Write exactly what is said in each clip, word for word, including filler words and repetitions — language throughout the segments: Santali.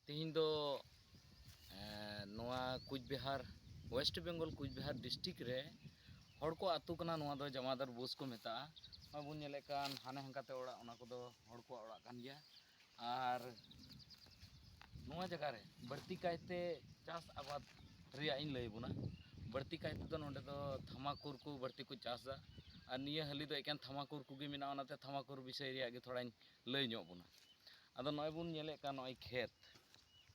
ᱛᱮᱦᱮᱧ ᱫᱚ ᱮᱸ, ᱱᱚᱣᱟ ᱠᱩᱪᱵᱤᱦᱟᱨ, ᱳᱭᱮᱥᱴ ᱵᱮᱝᱜᱚᱞ ᱠᱩᱪᱵᱤᱦᱟᱨ ᱰᱤᱥᱴᱨᱤᱠᱴ ᱨᱮ ᱦᱚᱲ ᱠᱚ ᱟᱹᱛᱩ ᱠᱟᱱᱟ᱾ ᱱᱚᱣᱟ ᱫᱚ ᱡᱟᱢᱟᱫᱟᱨ ᱵᱳᱥ ᱠᱚ ᱢᱮᱛᱟᱜᱼᱟ᱾ ᱱᱚᱜᱼᱚᱭ ᱵᱚᱱ ᱧᱮᱞᱮᱫ ᱠᱟᱱ ᱦᱟᱱᱮ ᱦᱟᱱᱠᱟᱛᱮ ᱚᱲᱟᱜ, ᱚᱱᱟ ᱠᱚᱫᱚ ᱦᱚᱲ ᱠᱚᱣᱟᱜ ᱚᱲᱟᱜ ᱠᱟᱱ ᱜᱮᱭᱟ᱾ ᱟᱨ ᱱᱚᱣᱟ ᱡᱟᱭᱜᱟ ᱨᱮ ᱵᱟᱹᱲᱛᱤ ᱠᱟᱭᱛᱮ ᱪᱟᱥ ᱟᱵᱟᱫ ᱨᱮᱭᱟᱜ ᱤᱧ ᱞᱟᱹᱭ ᱟᱵᱚᱱᱟ᱾ ᱵᱟᱹᱲᱛᱤ ᱠᱟᱭ ᱛᱮᱫᱚ ᱱᱚᱰᱮ ᱫᱚ ᱛᱷᱟᱢᱟᱠᱩᱨ ᱠᱚ ᱵᱟᱹᱲᱛᱤ ᱠᱚ ᱪᱟᱥᱟ᱾ ᱟᱨ ᱱᱤᱭᱟᱹ ᱦᱟᱹᱞᱤ ᱫᱚ ᱮᱠᱮᱱ ᱛᱷᱟᱢᱟᱠᱩᱨ ᱠᱚᱜᱮ ᱢᱮᱱᱟᱜᱼᱟ, ᱚᱱᱟᱛᱮ ᱛᱷᱟᱢᱟᱠᱩᱨ ᱵᱤᱥᱚᱭ ᱨᱮᱭᱟᱜ ᱜᱮ ᱛᱷᱚᱲᱟᱧ ᱞᱟᱹᱭ ᱧᱚᱜ ᱵᱚᱱᱟ᱾ ᱟᱫᱚ ᱱᱚᱜᱼᱚᱭ ᱵᱚᱱ ᱧᱮᱞᱮᱫ ᱠᱟᱱ ᱱᱚᱜᱼᱚᱭ ᱠᱷᱮᱛ,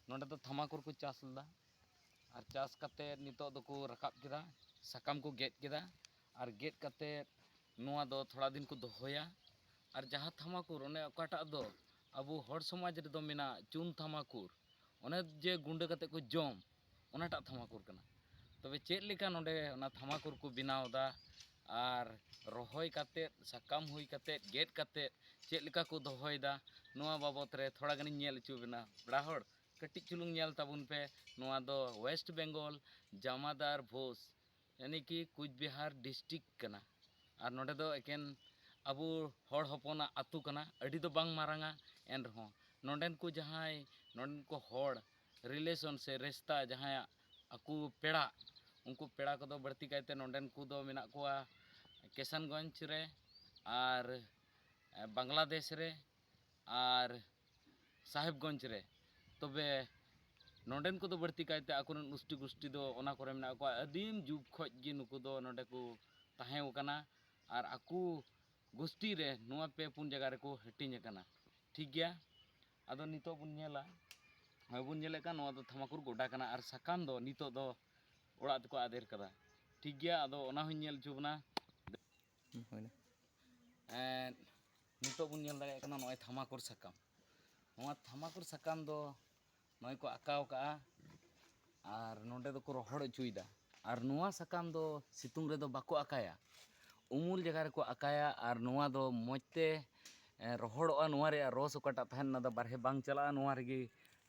ᱱᱚᱰᱮ ᱫᱚ ᱛᱷᱟᱢᱟᱠᱩᱨ ᱠᱚ ᱪᱟᱥ ᱞᱮᱫᱟ᱾ ᱟᱨ ᱪᱟᱥ ᱠᱟᱛᱮᱫ ᱱᱤᱛᱚᱜ ᱫᱚᱠᱚ ᱨᱟᱠᱟᱵ ᱠᱮᱫᱟ, ᱥᱟᱠᱟᱢ ᱠᱚ ᱜᱮᱫ ᱠᱮᱫᱟ᱾ ᱟᱨ ᱜᱮᱫ ᱠᱟᱛᱮᱫ ᱱᱚᱣᱟ ᱫᱚ ᱛᱷᱚᱲᱟ ᱫᱤᱱ ᱠᱚ ᱫᱚᱦᱚᱭᱟ᱾ ᱟᱨ ᱡᱟᱦᱟᱸ ᱛᱷᱟᱢᱟᱠᱩᱨ, ᱚᱱᱮ ᱚᱠᱟᱴᱟᱜ ᱫᱚ ᱟᱵᱚ ᱦᱚᱲ ᱥᱚᱢᱟᱡᱽ ᱨᱮᱫᱚ ᱢᱮᱱᱟᱜ ᱪᱩᱱ ᱛᱷᱟᱢᱟᱠᱩᱨ, ᱚᱱᱮ ᱡᱮ ᱜᱩᱸᱰᱟᱹ ᱠᱟᱛᱮᱫ ᱠᱚ ᱡᱚᱢ, ᱚᱱᱟᱴᱟᱜ ᱛᱷᱟᱢᱟᱠᱩᱨ ᱠᱟᱱᱟ᱾ ᱛᱚᱵᱮ ᱪᱮᱫ ᱞᱮᱠᱟ ᱱᱚᱰᱮ ᱚᱱᱟ ᱛᱷᱟᱢᱟᱠᱩᱨ ᱠᱚ ᱵᱮᱱᱟᱣ ᱮᱫᱟ ᱟᱨ ᱨᱚᱦᱚᱭ ᱠᱟᱛᱮᱫ, ᱥᱟᱠᱟᱢ ᱦᱩᱭ ᱠᱟᱛᱮᱫ, ᱜᱮᱫ ᱠᱟᱛᱮᱫ ᱪᱮᱫ ᱞᱮᱠᱟ ᱠᱚ ᱫᱚᱦᱚᱭᱮᱫᱟ, ᱱᱚᱣᱟ ᱵᱟᱵᱚᱛ ᱨᱮ ᱛᱷᱚᱲᱟ ᱜᱟᱱᱤᱧ ᱧᱮᱞ ᱦᱚᱪᱚ ᱵᱮᱱᱟ᱾ ᱯᱮᱲᱟ ᱦᱚᱲ, ᱠᱟᱹᱴᱤᱡ ᱪᱩᱞᱩᱝ ᱧᱮᱞ ᱛᱟᱵᱚᱱ ᱯᱮ᱾ ᱱᱚᱣᱟ ᱫᱚ ᱳᱭᱮᱥᱴ ᱵᱮᱝᱜᱚᱞ ᱡᱟᱢᱟᱫᱟᱨ ᱵᱷᱳᱥ, ᱭᱟᱱᱤ ᱠᱤ ᱠᱩᱪᱵᱤᱦᱟᱨ ᱰᱤᱥᱴᱨᱤᱠᱴ ᱠᱟᱱᱟ᱾ ᱟᱨ ᱱᱚᱰᱮ ᱫᱚ ᱮᱠᱮᱱ ᱟᱵᱚ ᱦᱚᱲ ᱦᱚᱯᱚᱱᱟᱜ ᱟᱹᱛᱩ ᱠᱟᱱᱟ᱾ ᱟᱹᱰᱤ ᱫᱚ ᱵᱟᱝ ᱢᱟᱨᱟᱝᱟ, ᱮᱱ ᱨᱮᱦᱚᱸ ᱱᱚᱰᱮᱱ ᱠᱚ ᱡᱟᱦᱟᱸᱭ, ᱱᱚᱰᱮᱱ ᱠᱚ ᱦᱚᱲ, ᱨᱤᱞᱮᱥᱚᱱ ᱥᱮ ᱨᱤᱥᱛᱟ, ᱡᱟᱦᱟᱸᱭᱟᱜ ᱟᱠᱚ ᱯᱮᱲᱟ, ᱩᱱᱠᱩ ᱯᱮᱲᱟ ᱠᱚᱫᱚ ᱵᱟᱹᱲᱛᱤ ᱠᱟᱭᱛᱮ ᱱᱚᱰᱮᱱ ᱠᱚᱫᱚ ᱢᱮᱱᱟᱜ ᱠᱚᱣᱟ ᱠᱤᱥᱟᱱᱜᱚᱸᱡᱽ ᱨᱮ ᱟᱨ ᱵᱟᱝᱞᱟᱫᱮᱥ ᱨᱮ ᱟᱨ ᱥᱟᱦᱮᱵᱽᱜᱚᱸᱡᱽ ᱨᱮ᱾ ᱛᱚᱵᱮ ᱱᱚᱰᱮᱱ ᱠᱚᱫᱚ ᱵᱟᱹᱲᱛᱤ ᱠᱟᱭᱛᱮ ᱟᱠᱚᱨᱮᱱ ᱩᱥᱴᱤ ᱜᱩᱥᱴᱤ ᱫᱚ ᱚᱱᱟ ᱠᱚᱨᱮ ᱢᱮᱱᱟᱜ ᱠᱚᱣᱟ᱾ ᱟᱹᱫᱤᱢ ᱡᱩᱜᱽ ᱠᱷᱚᱡ ᱜᱮ ᱱᱩᱠᱩ ᱫᱚ ᱱᱚᱰᱮ ᱠᱚ ᱛᱟᱦᱮᱸ ᱟᱠᱟᱱᱟ᱾ ᱟᱨ ᱟᱠᱚ ᱜᱩᱥᱴᱤ ᱨᱮ ᱱᱚᱣᱟ ᱯᱮ ᱯᱩᱱ ᱡᱟᱭᱜᱟ ᱨᱮᱠᱚ ᱦᱟᱹᱴᱤᱧ ᱟᱠᱟᱱᱟ᱾ ᱴᱷᱤᱠ ᱜᱮᱭᱟ, ᱟᱫᱚ ᱱᱤᱛᱚᱜ ᱵᱚᱱ ᱧᱮᱞᱟ, ᱱᱚᱜᱼᱚᱭ ᱵᱚᱱ ᱧᱮᱞᱮᱫ ᱠᱟᱱ ᱱᱚᱣᱟ ᱫᱚ ᱛᱷᱟᱢᱟᱠᱩᱨ ᱜᱚᱰᱟ ᱠᱟᱱᱟ᱾ ᱟᱨ ᱥᱟᱠᱟᱢ ᱫᱚ ᱱᱤᱛᱚᱜ ᱫᱚ ᱚᱲᱟᱜ ᱛᱮᱠᱚ ᱟᱫᱮᱨ ᱠᱟᱫᱟ᱾ ᱴᱷᱤᱠ ᱜᱮᱭᱟ, ᱟᱫᱚ ᱚᱱᱟ ᱦᱚᱸᱧ ᱧᱮᱞ ᱦᱚᱪᱚ ᱵᱚᱱᱟ᱾ ᱦᱩᱭᱱᱟ᱾ ᱮᱸᱫ, ᱱᱤᱛᱚᱜ ᱵᱚᱱ ᱧᱮᱞ ᱫᱟᱲᱮᱭᱟᱜ ᱠᱟᱱᱟ ᱱᱚᱜᱼᱚᱭ ᱛᱷᱟᱢᱟᱠᱩᱨ ᱥᱟᱠᱟᱢ᱾ ᱱᱚᱣᱟ ᱛᱷᱟᱢᱟᱠᱩᱨ ᱥᱟᱠᱟᱢ ᱫᱚ ᱱᱚᱜᱼᱚᱭ ᱠᱚ ᱟᱠᱟᱣ ᱠᱟᱜᱼᱟ ᱟᱨ ᱱᱚᱰᱮ ᱫᱚᱠᱚ ᱨᱚᱦᱚᱲ ᱦᱚᱪᱚᱭᱮᱫᱟ᱾ ᱟᱨ ᱱᱚᱣᱟ ᱥᱟᱠᱟᱢ ᱫᱚ ᱥᱤᱛᱩᱝ ᱨᱮᱫᱚ ᱵᱟᱠᱚ ᱟᱠᱟᱭᱟ, ᱩᱢᱩᱞ ᱡᱟᱭᱜᱟ ᱨᱮᱠᱚ ᱟᱠᱟᱭᱟ᱾ ᱟᱨ ᱱᱚᱣᱟ ᱫᱚ ᱢᱚᱡᱽ ᱛᱮ, ᱮ, ᱨᱚᱦᱚᱲᱚᱜᱼᱟ᱾ ᱱᱚᱣᱟ ᱨᱮᱭᱟᱜ ᱨᱚᱥ ᱚᱠᱟᱴᱟᱜ ᱛᱟᱦᱮᱱ, ᱚᱱᱟ ᱫᱚ ᱵᱟᱨᱦᱮ ᱵᱟᱝ ᱪᱟᱞᱟᱜᱼᱟ, ᱱᱚᱣᱟ ᱨᱮᱜᱮ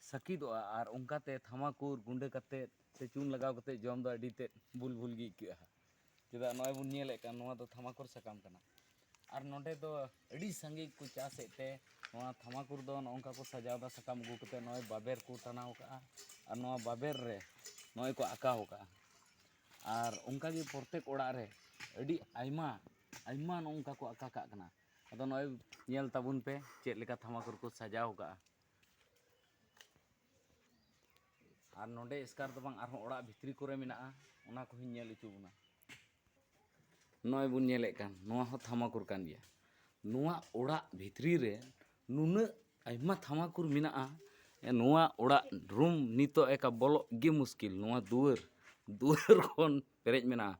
ᱥᱟᱹᱠᱤᱫᱚᱜᱼᱟ᱾ ᱟᱨ ᱚᱱᱠᱟᱛᱮ ᱛᱷᱟᱢᱟᱠᱩᱨ ᱜᱩᱸᱰᱟᱹ ᱠᱟᱛᱮᱫ ᱥᱮ ᱪᱩᱱ ᱞᱟᱜᱟᱣ ᱠᱟᱛᱮᱫ ᱡᱚᱢ ᱫᱚ ᱟᱹᱰᱤ ᱛᱮᱫ ᱵᱩᱞ ᱵᱩᱞ ᱜᱮ ᱟᱹᱭᱠᱟᱹᱜᱼᱟ᱾ ᱪᱮᱫᱟᱜ, ᱱᱚᱜᱼᱚᱭ ᱵᱚᱱ ᱧᱮᱞᱮᱫ ᱠᱟᱱ, ᱱᱚᱣᱟ ᱫᱚ ᱛᱷᱟᱢᱟᱠᱩᱨ ᱥᱟᱠᱟᱢ ᱠᱟᱱᱟ᱾ ᱟᱨ ᱱᱚᱰᱮ ᱫᱚ ᱟᱹᱰᱤ ᱥᱟᱸᱜᱮ ᱜᱮᱠᱚ ᱪᱟᱥᱮᱫ ᱛᱮ ᱱᱚᱣᱟ ᱛᱷᱟᱢᱟᱠᱩᱨ ᱫᱚ ᱱᱚᱜᱼᱚ ᱱᱚᱝᱠᱟ ᱠᱚ ᱥᱟᱡᱟᱣ ᱮᱫᱟ, ᱥᱟᱠᱟᱢ ᱟᱹᱜᱩ ᱠᱟᱛᱮ ᱱᱚᱜᱼᱚᱭ ᱵᱟᱵᱮᱨ ᱠᱚ ᱴᱟᱱᱟᱣ ᱠᱟᱜᱼᱟ ᱟᱨ ᱱᱚᱣᱟ ᱵᱟᱵᱮᱨ ᱨᱮ ᱱᱚᱜᱼᱚᱭ ᱠᱚ ᱟᱸᱠᱟᱣ ᱠᱟᱜᱼᱟ᱾ ᱟᱨ ᱚᱱᱠᱟᱜᱮ ᱯᱨᱚᱛᱮᱠ ᱚᱲᱟᱜ ᱨᱮ ᱟᱹᱰᱤ ᱟᱭᱢᱟ ᱟᱭᱢᱟ ᱱᱚᱜᱼᱚ ᱱᱚᱝᱠᱟ ᱠᱚ ᱟᱸᱠᱟ ᱠᱟᱜ ᱠᱟᱱᱟ᱾ ᱟᱫᱚ ᱱᱚᱜᱼᱚᱭ ᱧᱮᱞ ᱛᱟᱵᱚᱱ ᱯᱮ ᱪᱮᱫ ᱞᱮᱠᱟ ᱛᱷᱟᱢᱟᱠᱩᱨ ᱠᱚ ᱥᱟᱡᱟᱣ ᱠᱟᱜᱼᱟ᱾ ᱟᱨ ᱱᱚᱰᱮ ᱮᱥᱠᱟᱨ ᱫᱚ ᱵᱟᱝ, ᱟᱨᱦᱚᱸ ᱚᱲᱟᱜ ᱵᱷᱤᱛᱨᱤ ᱠᱚᱨᱮ ᱢᱮᱱᱟᱜᱼᱟ, ᱚᱱᱟ ᱠᱚᱦᱚᱸᱧ ᱧᱮᱞ ᱦᱚᱪᱚ ᱵᱚᱱᱟ᱾ ᱱᱚᱜᱼᱚᱭ ᱵᱚᱱ ᱧᱮᱞᱮᱫ ᱠᱟᱱ, ᱱᱚᱣᱟ ᱦᱚᱸ ᱛᱷᱟᱢᱟᱠᱩᱨ ᱠᱟᱱ ᱜᱮᱭᱟ᱾ ᱱᱚᱣᱟ ᱚᱲᱟᱜ ᱵᱷᱤᱛᱨᱤ ᱨᱮ ᱱᱩᱱᱟᱹᱜ ᱟᱭᱢᱟ ᱛᱷᱟᱢᱟᱠᱩᱨ ᱢᱮᱱᱟᱜᱼᱟ, ᱱᱚᱣᱟ ᱚᱲᱟᱜ ᱨᱩᱢ ᱱᱤᱛᱚᱜ ᱮᱠᱟ ᱵᱚᱞᱚᱜ ᱜᱮ ᱢᱩᱥᱠᱤᱞ᱾ ᱱᱚᱣᱟ ᱫᱩᱣᱟᱹᱨ, ᱫᱩᱣᱟᱹᱨ ᱠᱷᱚᱱ ᱯᱮᱨᱮᱡ ᱢᱮᱱᱟᱜᱼᱟ᱾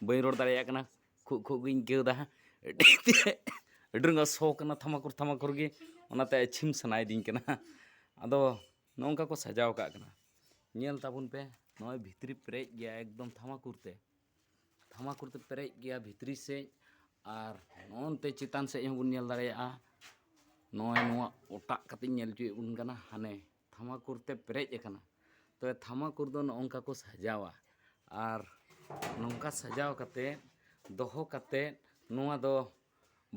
ᱵᱟᱹᱧ ᱨᱚᱲ ᱫᱟᱲᱮᱭᱟᱜ ᱠᱟᱱᱟ, ᱠᱷᱩᱜ ᱠᱷᱩᱜ ᱜᱤᱧ ᱟᱹᱭᱠᱟᱹᱣ ᱮᱫᱟ᱾ ᱟᱹᱰᱤ ᱨᱟᱸᱜᱟᱣ ᱥᱚ ᱠᱟᱱᱟ ᱛᱷᱟᱢᱟᱠᱩᱨ ᱛᱷᱟᱢᱟᱠᱩᱨ ᱜᱮ, ᱚᱱᱟᱛᱮ ᱟᱹᱪᱷᱤᱢ ᱥᱟᱱᱟᱭᱤᱫᱤᱧ ᱠᱟᱱᱟ᱾ ᱟᱫᱚ ᱱᱚᱜᱼᱚ ᱱᱚᱝᱠᱟ ᱠᱚ ᱥᱟᱡᱟᱣ ᱠᱟᱜ ᱠᱟᱱᱟ᱾ ᱧᱮᱞ ᱛᱟᱵᱚᱱ ᱯᱮ, ᱱᱚᱜᱼᱚᱭ ᱵᱷᱤᱛᱨᱤ ᱯᱮᱨᱮᱡ ᱜᱮᱭᱟ ᱮᱠᱫᱚᱢ ᱛᱷᱟᱢᱟᱠᱩᱨ ᱛᱮ᱾ ᱛᱷᱟᱢᱟᱠᱩᱨ ᱛᱮ ᱯᱮᱨᱮᱡ ᱜᱮᱭᱟ ᱵᱷᱤᱛᱨᱤ ᱥᱮᱫ, ᱟᱨ ᱱᱚᱜᱼᱚ ᱱᱚᱱᱛᱮ ᱪᱮᱛᱟᱱ ᱥᱮᱫ ᱦᱚᱸᱵᱚᱱ ᱧᱮᱞ ᱫᱟᱲᱮᱭᱟᱜᱼᱟ᱾ ᱱᱚᱜᱼᱚᱭ ᱱᱚᱣᱟ ᱚᱴᱟᱜ ᱠᱟᱛᱮᱧ ᱧᱮᱞ ᱦᱚᱪᱚᱭᱮᱫ ᱵᱚᱱ ᱠᱟᱱᱟ, ᱦᱟᱱᱮ ᱛᱷᱟᱢᱟᱠᱩᱨ ᱛᱮ ᱯᱮᱨᱮᱡ ᱟᱠᱟᱱᱟ᱾ ᱛᱚᱵᱮ ᱛᱷᱟᱢᱟᱠᱩᱨ ᱫᱚ ᱱᱚᱜᱼᱚ ᱱᱚᱝᱠᱟ ᱠᱚ ᱥᱟᱡᱟᱣᱟ, ᱟᱨ ᱱᱚᱝᱠᱟ ᱥᱟᱡᱟᱣ ᱠᱟᱛᱮ ᱫᱚᱦᱚ ᱠᱟᱛᱮ ᱱᱚᱣᱟ ᱫᱚ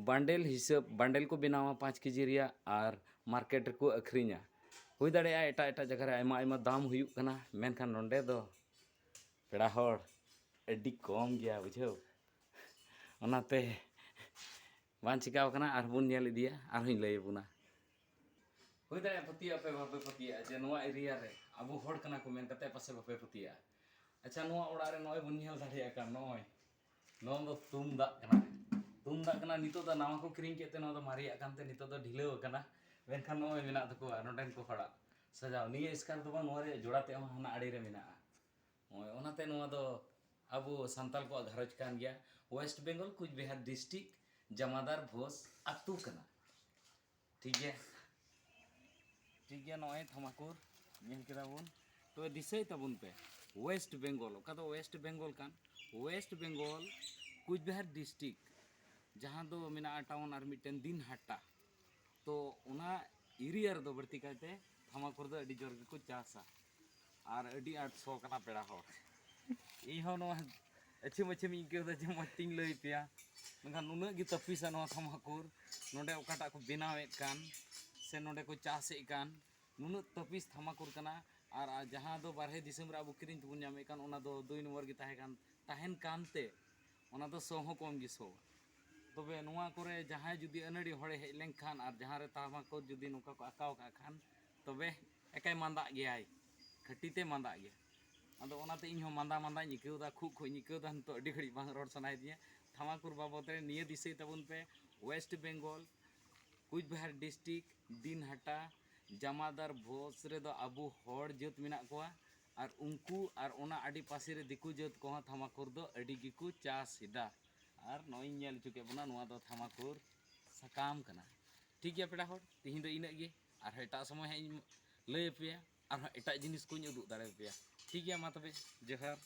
ᱵᱟᱱᱰᱮᱞ ᱦᱤᱥᱟᱹᱵ ᱵᱟᱱᱰᱮᱞ ᱠᱚ ᱵᱮᱱᱟᱣᱟ ᱯᱟᱸᱪ ᱠᱮᱡᱤ ᱨᱮᱭᱟᱜ, ᱟᱨ ᱢᱟᱨᱠᱮᱴ ᱨᱮᱠᱚ ᱟᱹᱠᱷᱨᱤᱧᱟ᱾ ᱦᱩᱭ ᱫᱟᱲᱮᱭᱟᱜᱼᱟ ᱮᱴᱟᱜ ᱮᱴᱟᱜ ᱡᱟᱭᱜᱟ ᱨᱮ ᱟᱭᱢᱟ ᱟᱭᱢᱟ ᱫᱟᱢ ᱦᱩᱭᱩᱜ ᱠᱟᱱᱟ, ᱢᱮᱱᱠᱷᱟᱱ ᱱᱚᱰᱮ ᱫᱚ ᱯᱮᱲᱟ ᱦᱚᱲ ᱟᱹᱰᱤ ᱠᱚᱢ ᱜᱮᱭᱟ, ᱵᱩᱡᱷᱟᱹᱣ᱾ ᱚᱱᱟᱛᱮ ᱵᱟᱝ ᱪᱤᱠᱟᱹᱣ ᱠᱟᱱᱟ, ᱟᱨᱵᱚᱱ ᱧᱮᱞ ᱤᱫᱤᱭᱟ, ᱟᱨᱦᱚᱸᱧ ᱞᱟᱹᱭ ᱟᱵᱚᱱᱟ᱾ ᱦᱩᱭ ᱫᱟᱲᱮᱭᱟᱜᱼᱟ ᱯᱟᱹᱛᱭᱟᱹᱜ ᱟᱯᱮ ᱵᱟᱯᱮ ᱯᱟᱹᱛᱭᱟᱹᱜᱼᱟ ᱡᱮ ᱱᱚᱣᱟ ᱮᱨᱤᱭᱟ ᱨᱮ ᱟᱵᱚ ᱦᱚᱲ ᱠᱟᱱᱟ ᱠᱚ ᱢᱮᱱ ᱠᱟᱛᱮ ᱯᱟᱥᱮ ᱵᱟᱯᱮ ᱯᱟᱹᱛᱭᱟᱹᱜᱼᱟ᱾ ᱟᱪᱪᱷᱟ, ᱱᱚᱣᱟ ᱚᱲᱟᱜ ᱨᱮ ᱱᱚᱜᱼᱚᱭ ᱵᱚᱱ ᱧᱮᱞ ᱫᱟᱲᱮᱭᱟᱜ ᱠᱟᱱ, ᱱᱚᱜᱼᱚᱭ ᱱᱚᱣᱟ ᱫᱚ ᱛᱩᱢᱫᱟᱜ ᱠᱟᱱᱟ᱾ ᱛᱩᱢᱫᱟᱜ ᱠᱟᱱᱟ, ᱱᱤᱛᱚᱜ ᱫᱚ ᱱᱟᱣᱟ ᱠᱚ ᱠᱤᱨᱤᱧ ᱠᱮᱫ ᱛᱮ ᱱᱚᱣᱟ ᱫᱚ ᱢᱟᱨᱮᱭᱟᱜ ᱠᱟᱱᱛᱮ ᱱᱤᱛᱚᱜ ᱫᱚ ᱰᱷᱤᱞᱟᱹᱣ ᱟᱠᱟᱱᱟ᱾ ᱢᱮᱱᱠᱷᱟᱱ ᱱᱚᱜᱼᱚᱭ ᱢᱮᱱᱟᱜ ᱛᱟᱠᱚᱣᱟ ᱱᱚᱰᱮᱱ ᱠᱚ ᱦᱚᱲᱟᱜ ᱥᱟᱡᱟᱣ᱾ ᱱᱤᱭᱟᱹ ᱮᱥᱠᱟᱨ ᱫᱚ ᱵᱟᱝ, ᱱᱚᱣᱟ ᱨᱮᱭᱟᱜ ᱡᱚᱲᱟ ᱛᱮᱫ ᱦᱚᱸ ᱦᱟᱱᱟ ᱟᱲᱮ ᱨᱮ ᱢᱮᱱᱟᱜᱼᱟ᱾ ᱱᱚᱜᱼᱚᱭ ᱚᱱᱟᱛᱮ ᱱᱚᱣᱟ ᱫᱚ ᱟᱵᱚ ᱥᱟᱱᱛᱟᱞ ᱠᱚᱣᱟᱜ ᱜᱷᱟᱨᱚᱸᱡᱽ ᱠᱟᱱ ᱜᱮᱭᱟ᱾ ᱳᱭᱮᱥᱴ ᱵᱮᱝᱜᱚᱞ, ᱠᱩᱪᱵᱤᱦᱟᱨ ᱰᱤᱥᱴᱨᱤᱠᱴ, ᱡᱟᱢᱟᱫᱟᱨ ᱵᱷᱳᱥ ᱟᱹᱛᱩ ᱠᱟᱱᱟ᱾ ᱴᱷᱤᱠ ᱜᱮᱭᱟ, ᱴᱷᱤᱠ ᱜᱮᱭᱟ᱾ ᱱᱚᱜᱼᱚᱭ ᱛᱷᱟᱢᱟᱠᱩᱨ ᱧᱮᱞ ᱠᱮᱫᱟ ᱵᱚᱱ᱾ ᱛᱚᱵᱮ ᱫᱤᱥᱟᱹᱭ ᱛᱟᱵᱚᱱ ᱯᱮ, ᱳᱭᱮᱥᱴ ᱵᱮᱝᱜᱚᱞ, ᱚᱠᱟ ᱫᱚ ᱳᱭᱮᱥᱴ ᱵᱮᱝᱜᱚᱞ ᱠᱟᱱ, ᱳᱭᱮᱥᱴ ᱵᱮᱝᱜᱚᱞ, ᱠᱩᱪᱵᱤᱦᱟᱨ ᱰᱤᱥᱴᱨᱤᱠᱴ, ᱡᱟᱦᱟᱸ ᱫᱚ ᱢᱮᱱᱟᱜᱼᱟ ᱴᱟᱣᱩᱱ ᱟᱨ ᱢᱤᱫᱴᱮᱱ ᱫᱤᱱᱦᱟᱴᱟ᱾ ᱛᱚ ᱚᱱᱟ ᱮᱨᱤᱭᱟ ᱨᱮᱫᱚ ᱵᱟᱹᱲᱛᱤ ᱠᱟᱭᱛᱮ ᱛᱷᱟᱢᱟᱠᱩᱨ ᱫᱚ ᱟᱹᱰᱤ ᱡᱳᱨ ᱜᱮᱠᱚ ᱪᱟᱥᱟ᱾ ᱟᱨ ᱟᱹᱰᱤ ᱟᱸᱴ ᱥᱚ ᱠᱟᱱᱟ ᱯᱮᱲᱟ ᱦᱚᱲ᱾ ᱤᱧ ᱦᱚᱸ ᱱᱚᱣᱟ ᱟᱹᱪᱷᱤᱢ ᱟᱹᱪᱷᱤᱢ ᱤᱧ ᱟᱹᱭᱠᱟᱹᱣ ᱮᱫᱟ ᱡᱮ ᱢᱚᱡᱽ ᱛᱤᱧ ᱞᱟᱹᱭ ᱯᱮᱭᱟ, ᱢᱮᱱᱠᱷᱟᱱ ᱱᱩᱱᱟᱹᱜ ᱜᱮ ᱛᱟᱹᱯᱤᱥᱟ ᱱᱚᱣᱟ ᱛᱷᱟᱢᱟᱠᱩᱨ᱾ ᱱᱚᱰᱮ ᱚᱠᱟᱴᱟᱜ ᱠᱚ ᱵᱮᱱᱟᱣᱮᱫ ᱠᱟᱱ ᱥᱮ ᱱᱚᱰᱮ ᱠᱚ ᱪᱟᱥᱮᱫ ᱠᱟᱱ, ᱱᱩᱱᱟᱹᱜ ᱛᱟᱹᱯᱤᱥ ᱛᱷᱟᱢᱟᱠᱩᱨ ᱠᱟᱱᱟ᱾ ᱟᱨ ᱟᱨ ᱡᱟᱦᱟᱸ ᱫᱚ ᱵᱟᱨᱦᱮ ᱫᱤᱥᱚᱢ ᱨᱮ ᱟᱵᱚ ᱠᱤᱨᱤᱧ ᱛᱮᱵᱚᱱ ᱧᱟᱢᱮᱫ ᱠᱟᱱ, ᱚᱱᱟ ᱫᱚ ᱫᱩᱭ ᱱᱚᱢᱵᱚᱨ ᱜᱮ ᱛᱟᱦᱮᱸ ᱠᱟᱱ, ᱛᱟᱦᱮᱱ ᱠᱟᱱᱛᱮ ᱚᱱᱟ ᱫᱚ ᱥᱚ ᱦᱚᱸ ᱠᱚᱢ ᱜᱮ ᱥᱚᱣᱟ᱾ ᱛᱚᱵᱮ ᱱᱚᱣᱟ ᱠᱚᱨᱮ ᱡᱟᱦᱟᱸᱭ ᱡᱩᱫᱤ ᱟᱹᱱᱟᱹᱲᱤ ᱦᱚᱲᱮ ᱦᱮᱡ ᱞᱮᱱᱠᱷᱟᱱ ᱟᱨ ᱡᱟᱦᱟᱸ ᱨᱮ ᱛᱷᱟᱢᱟᱠᱩᱨ ᱡᱩᱫᱤ ᱱᱚᱝᱠᱟ ᱠᱚ ᱟᱸᱠᱟᱣ ᱠᱟᱜ ᱠᱷᱟᱱ, ᱛᱚᱵᱮ ᱮᱠᱟᱭ ᱢᱟᱸᱫᱟᱜ ᱜᱮᱭᱟᱭ, ᱠᱷᱟᱹᱴᱤ ᱛᱮ ᱢᱟᱸᱫᱟᱜ ᱜᱮᱭᱟ᱾ ᱟᱫᱚ ᱚᱱᱟᱛᱮ ᱤᱧ ᱦᱚᱸ ᱢᱟᱸᱫᱟ ᱢᱟᱸᱫᱟᱧ ᱟᱹᱭᱠᱟᱹᱣ ᱮᱫᱟ, ᱠᱷᱩᱜ ᱠᱷᱩᱜ ᱤᱧ ᱟᱹᱭᱠᱟᱹᱣ ᱮᱫᱟ, ᱱᱤᱛᱚᱜ ᱟᱹᱰᱤ ᱜᱷᱟᱹᱲᱤᱡ ᱵᱟᱝ ᱨᱚᱲ ᱥᱟᱱᱟᱭᱮᱫᱤᱧᱟ᱾ ᱛᱷᱟᱢᱟᱠᱩᱨ ᱵᱟᱵᱚᱫ ᱨᱮ ᱱᱤᱭᱟᱹ ᱫᱤᱥᱟᱹᱭ ᱛᱟᱵᱚᱱ ᱯᱮ, ᱳᱭᱮᱥᱴ ᱵᱮᱝᱜᱚᱞ, ᱠᱩᱪᱵᱤᱦᱟᱨ ᱰᱤᱥᱴᱨᱤᱠᱴ, ᱫᱤᱱᱦᱟᱴᱟ, ᱡᱟᱢᱟᱫᱟᱨ ᱵᱷᱳᱡᱽ ᱨᱮᱫᱚ ᱟᱵᱚ ᱦᱚᱲ ᱡᱟᱹᱛ ᱢᱮᱱᱟᱜ ᱠᱚᱣᱟ, ᱟᱨ ᱩᱱᱠᱩ ᱟᱨ ᱚᱱᱟ ᱟᱰᱮᱯᱟᱥᱮ ᱨᱮ ᱫᱤᱠᱩ ᱡᱟᱹᱛ ᱠᱚᱦᱚᱸ ᱛᱷᱟᱢᱟᱠᱩᱨ ᱫᱚ ᱟᱹᱰᱤ ᱜᱮᱠᱚ ᱪᱟᱥ ᱮᱫᱟ᱾ ᱟᱨ ᱱᱚᱜᱼᱚᱭ ᱤᱧ ᱧᱮᱞ ᱦᱚᱪᱚ ᱠᱮᱫ ᱵᱚᱱᱟ, ᱱᱚᱣᱟ ᱫᱚ ᱛᱷᱟᱢᱟᱠᱩᱨ ᱥᱟᱠᱟᱢ ᱠᱟᱱᱟ᱾ ᱴᱷᱤᱠ ᱜᱮᱭᱟ ᱯᱮᱲᱟ ᱦᱚᱲ, ᱛᱤᱦᱤᱧ ᱫᱚ ᱤᱱᱟᱹᱜ ᱜᱮ, ᱟᱨᱦᱚᱸ ᱮᱴᱟᱜ ᱥᱚᱢᱚᱭ ᱦᱟᱸᱜ ᱤᱧ ᱞᱟᱹᱭ ᱟᱯᱮᱭᱟ, ᱟᱨᱦᱚᱸ ᱮᱴᱟᱜ ᱡᱤᱱᱤᱥ ᱠᱚᱧ ᱩᱫᱩᱜ ᱫᱟᱲᱮᱭᱟᱯᱮᱭᱟ᱾ ᱴᱷᱤᱠ ᱜᱮᱭᱟ, ᱢᱟ ᱛᱚᱵᱮ, ᱡᱚᱦᱟᱨ᱾